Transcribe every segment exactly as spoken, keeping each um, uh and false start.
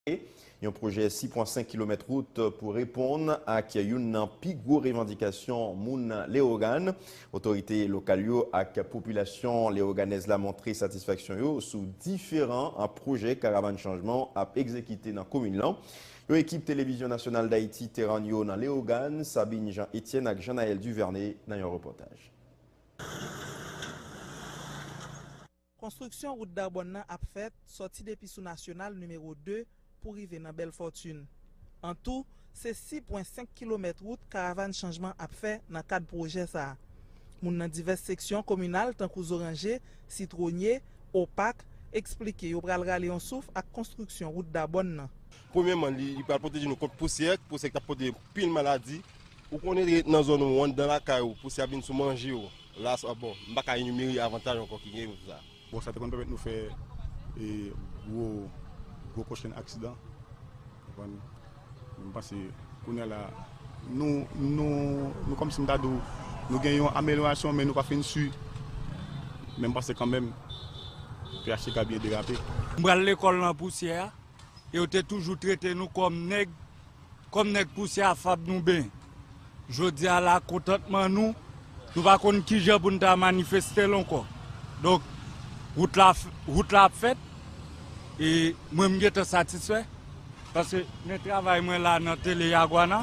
Yon pwojè sis pwen senk kilomèt wout pou reponn ak youn nan pi gwo revandikasyon moun Leyogàn. Otorite lokal yo ak popilasyon leyoganèz la montre satisfaksyon yo sou diferan pwojè Karavàn Chanjman ap egzekite nan komin lan. Yon ekip Televizyon Nasyonal Dayiti te rann yo nan Leyogàn. Sabine Jean Etienne ak Jean Naël Duvernay nan yon repòtaj. Konstriksyon wout Dabòn nan ap fèt sòti depi sou Nasyonal nimewo de pou rive nan Bèl Fòtin. An tou, se sis pwen senk kilomèt wout Karavàn Chanjman ap fè nan kad pwojè sa a. Moun nan divès seksyon kominal tankou Zoranje, Sitwonye, Opak, eksplike yo pral rale yon souf ak konstriksyon wout Dabòn nan. Premyèman, li, li pral pwoteje nou kont pousyè, pousyè ki t ap pote pil maladi. Ou konnen ret nan zòn ou, anndan lakay ou, pousyè ap vin sou manje w. La, sa, bon, m pa ka enimere avantaj ankò ki genyen pou sa. Bon, sa te konn pèmèt nou fè e, gwo, gwo pwochen aksidan. Konprann? Men m panse, kounye a la, nou, nou, nou kòmsi m ta di w, nou gen yon amelyorasyon, men nou pa fin si. Men m panse kanmenm, P H T K byen derape. M pral lekòl nan pousyè a. Yo te toujou trete nou kòm nèg, kòm nèg pousyè a fab nou ben. Jodi a la, kontantman nou, nou pa konn kijan pou n ta manifeste l ankò. Donk, wout la, wout la ap fèt, e mwen m gentan satisfè, paske men travay mwen la nan Tele Yaguana,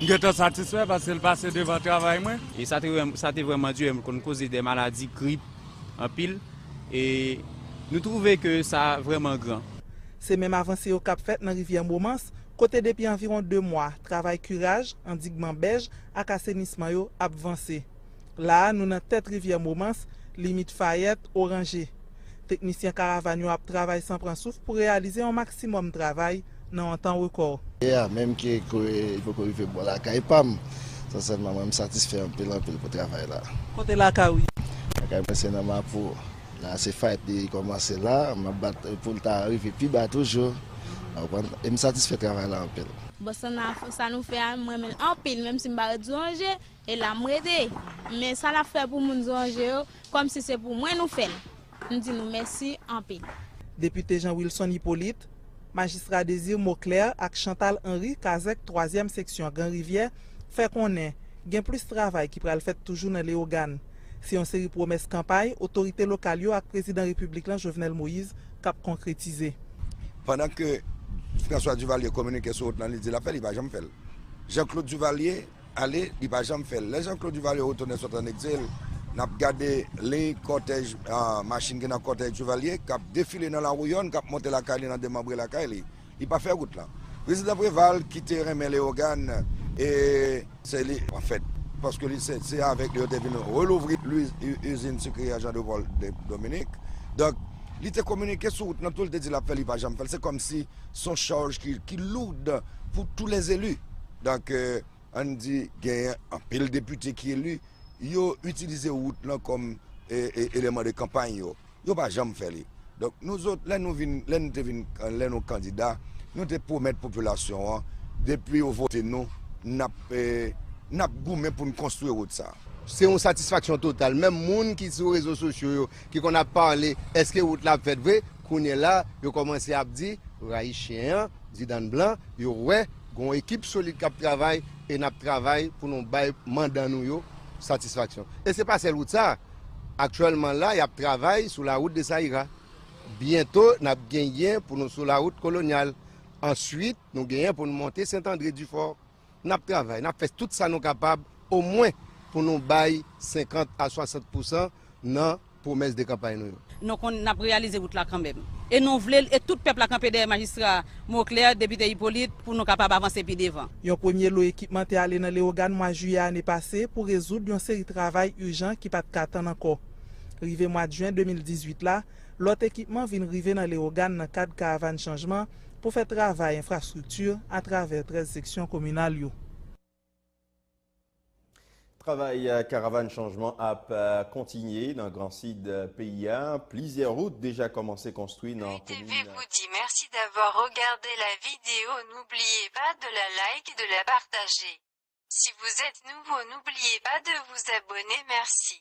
m gentan satisfè paske l pase devan travay mwen. E sa te, sa te vrèman di, m konn koze de maladi, grip, anpil, e nou twouve ke sa vrèman gran. Se menm avanse yo k ap fèt nan rivyè Momans, kote depi anviwon de mwa, travay kiraj, andigman bèj ak asenisman yo ap vanse. La a, nou nan tèt rivyè Momans, limit Fayèt, Oranje. Teknisyen karavàn yo ap travay san pran souf pou reyalize yon maksimòm travay nan yon tan rekò. Yè a menm ki li poko rive bò lakay pa m. Sensèman, mwen m satisfè anpil, anpil pou travay la. Kote lakay ou ye? Lakay mwen se nan Mapo. La se fayt li kòmanse la, m ap bat pou l ta rive pi ba toujou. Ou konprann? E m satisfè travay la anpil. Bon, sa n a, sa nou fè a, m renmen l anpil, menm si m pa ret Zoranje, e la m rete. Men sa n ap fè pou moun Zoranje yo, kòmsi se pou mwen nou fè l. M di nou mèsi anpil. Depite Jean Wilson Hyppolite, Majistra Désir Mauclair ak Chantal Henry, Kazèk twazyèm seksyon Gran Rivyè, fè konnen gen plis travay ki pral fèt toujou nan Leyogàn. Se yon seri pwomès kanpay otorite lokal yo ak Prezidan Repiblik lan, Jovenel Moïse, k ap konkretize. Pandan ke François Duvalier kominike sou wout lan, li di l ap fè l, li pa janm fè l. Jean Claude Duvalier ale, li pa janm fè l. Lè Jean Claude Duvalier retounen sot ann egzil, n ap gade liy kòtèj machin ki nan kòtèj Duvalier k ap defile nan Lawouyòn, k ap monte lakay li, nan demanbre lakay li. Li pa fè wout lan. Prezidan Preval ki te renmen Leyogàn, e se li, anfèt, paske li se, se avèk li yo te vin relouvri izin sikri a Jean de Paul Dominique. Donk, li te kominike sou wout lan tou, li te di l ap fè l, li pa janm fè l. Se kòmsi se yon chaj ki, ki loud pou tou lè zeli. Donk, ann di genyen anpil depite ki eli, yo itilize wout lan kòm eleman de kanpay yo. Yo pa janm fè li. Donk, nou zòt, lè nou vin, lè nou te vin, lè nou kandida, nou te pwomèt popilasyon an, depi yo vote nou, n ap, n ap goumen pou n konstwi wout sa. Se yon satisfaksyon total. Menm moun ki sou rezo sosyo yo, ki konn ap pale, èske wout la ap fèt vre? Kounye la, yo kòmanse ap di, rayi chen an, di dann blan, yo wè, gen yon ekip solid k ap travay, e n ap travay pou nou bay mandan nou yo satisfaksyon. E se pa sèl wout sa. Aktyèlman la, y ap travay sou lawout Desayira. Byento, n ap genyen pou nou sou lawout Kolonyal. Answit, nou genyen pou nou monte Sentandre Difò. N ap travay, n ap fè tout sa nou kapab, omwen pou nou bay senkant a swasant pousan nan pwomès de kanpay nou yo. Nou konn n ap reyalize wout la kanmenm. E nou vle l, e tout pèp la kanpe dèyè Majistra Moclair, Depite Hyppolite, pou nou kapab avanse pi devan. Yon premye lo ekipman te ale nan Leyogàn mwa jiyè ane pase pou rezoud yon seri travay ijan ki pa t ka tann ankò. Rive mwa jen de mil dizuit la, lòt ekipman vin rive nan Leyogàn nan kad Karavàn Chanjman pou fè travay enfrastrikti atravè trèz seksyon kominal yo. Travay Karavàn Chanjman ap kontinye nan Gran Sid peyi a. Plizyè wout deja kòmanse konstwi nan komin. N T V vous dit merci d'avoir regardé la vidéo. N'oubliez pas de la like et de la partager. Si vous êtes nouveau, n'oubliez pas de vous abonner. Merci.